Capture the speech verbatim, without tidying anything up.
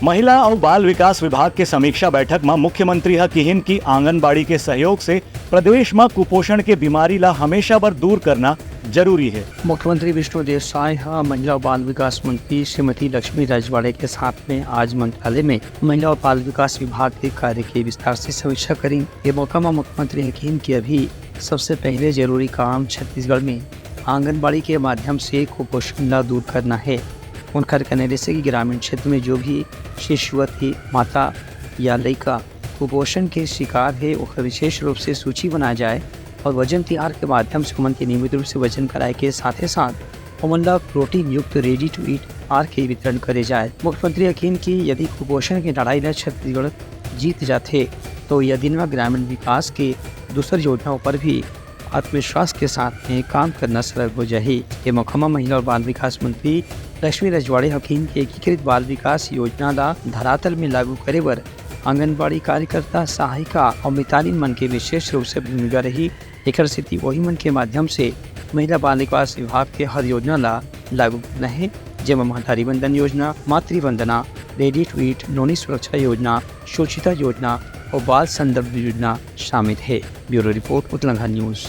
महिला अउ बाल विकास विभाग के समीक्षा बैठक म मुख्यमंत्री ह किहिन कि आंगनबाड़ी के सहयोग से प्रदेश म कुपोषण के बीमारी ला हमेशा बर दूर करना जरूरी हे। मुख्यमंत्री विष्णुदेव साय ह महिला अउ बाल विकास मंत्री श्रीमती लक्ष्मी रजवाड़े के साथ में आज मंत्रालय में महिला अउ बाल विकास विभाग के कार्य के विस्तार से समीक्षा करिन। ये मौका म मुख्यमंत्री ह किहिन कि अभी सबसे पहले जरूरी काम छत्तीसगढ़ में आंगनबाड़ी के माध्यम से कुपोषण ला दूर करना हे। उनकर कहना रहिसे कि ग्रामीण क्षेत्र में जो भी शिशु अथी माता या लइका कुपोषण के शिकार हे, ओकर विशेष रूप से सूची बनाए जाए और वजन तिहार के माध्यम से ओमन के नियमित रूप से वजन कराए के साथे साथ ओमन ला प्रोटीन युक्त ready to eat आहार के वितरण करे जाए। मुख्यमंत्री ह किहिन कि यदि कुपोषण के लड़ाई ला छत्तीसगढ़ जीत जाथे, तो यह दिन में ग्रामीण विकास के दूसर योजनाओं पर भी आत्मविश्वास के साथ में काम करना सरल हो जाही। ये मौका म महिला और बाल विकास मंत्री लक्ष्मी रजवाड़े ह किहिन कि एकीकृत बाल विकास योजना ला धरातल में लागू करे बर आंगनबाड़ी कार्यकर्ता, सहायिका और मितानिन मन के विशेष रूप से भूमिका रही। एकर सेती वही मन के माध्यम से महिला बाल विकास विभाग के हर योजना ला लागू करना हे, जेमा महतारी वंदन योजना, मातृ वंदना, ready to eat, नोनी सुरक्षा योजना, सुचिता योजना और बाल संदर्भ योजना शामिल हे। Bureau report, Utlangha news.